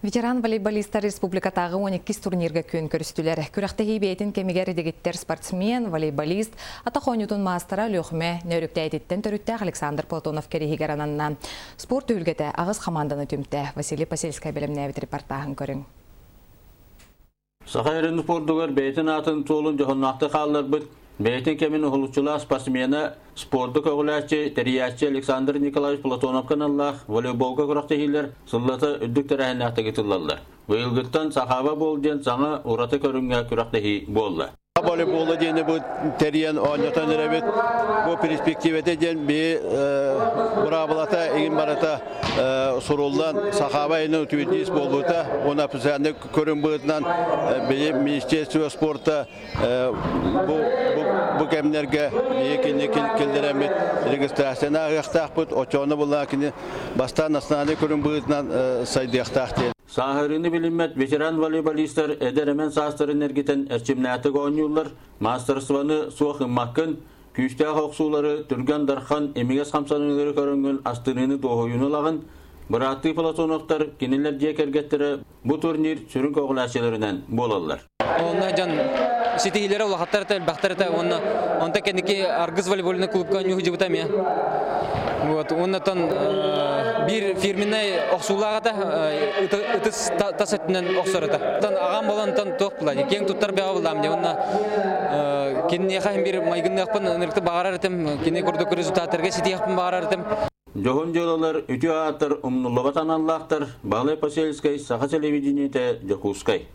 Ветеран волейболистар республикатааҕы 12 турнирга күөн көрүстүлэр. Күрэхтэһии бэйэтин кэмигэр дэгиттэр спортсмен, волейболист, атах оонньуутун маастара Өлүөхүмэ Нөөрүктээйтиттэн төрүттээх Александр Платонов кэриэһигэр ананна. Спорт түһүлгэтэ аҕыс хамаанданы түмтэ. Василий Посельскай бэлэмнээбит репортаһын көрүҥ. Саха эрин спордугар бэйэтин аатын суолун дьоһуннаахтык хаалларбыт, бэйэтин кэмин уһулуччулаах спортсмена, спорду көҕүлээччи, тэрийээччи Александр Николаевич Платоновка аналлаах волейболга күрэхтэһиилэр сыллата үрдүк тэрээһиннээхтик ыытыллаллар. Быйылгыттан Сахаба бол диэн саҥа ураты көрүҥҥэ күрэхтэһии буолла. Волейбола диэни бу тэрийэн оонньотон эрэбит. Бу перспективэтэ диэн би быраабылата игин барыта суруллан Сахаба ини утуйдис буолбута. Уонна официальный көрүҥ быһыытынан били Министерство спорта бу бу кэмнэргэ биһи кини киллэрэммит регистрацияны ааһыахтаахпыт. Оччоҕуна буллаҕа кини бастаан национальный көрүҥ быһыытынан сайдыахтаах диэн. Сааһырыыны билиммэт ветеран волейболистар эдэр-эмэн саастарын эргитэн эрчимнээтик оонньууллар, маастарыстыбаны суох ыммаккын, күүстээх охсуулары, түргэн дархан, имигэс хамсаныылары көрөҥҥүн астыныыны дуоһуйууну ылаҕын. Бырааттыы Платоновтар кинилэр дьиэ кэргэттэрэ бу турнир сүрүн көҕүлээччилэринэн буолаллар. Онно дьон ситиһиилэрэ улахаттар да элбэхтэр этэ уонна онтон кэнники Аргыс волейбольный клубка ньуһудьубута эмиэ. Вот уоннатан биир фирменнай охсуулаах этэ ытыс тас өттүнэн охсор этэ. Тан аҕам болон тан туох була киэҥ туттар бэҕэ буллаам дии уонна киниэхэ биир майгынныахпын ынырыкты баҕарар этим кини курдук результаттарга ситиэхпин баҕарар этим. Дьоһун дьыалалар үтүө ааттар умнуллубат аналлаахтар Баалай Посельскай, Саха телевидениетэ, Дьокуускай.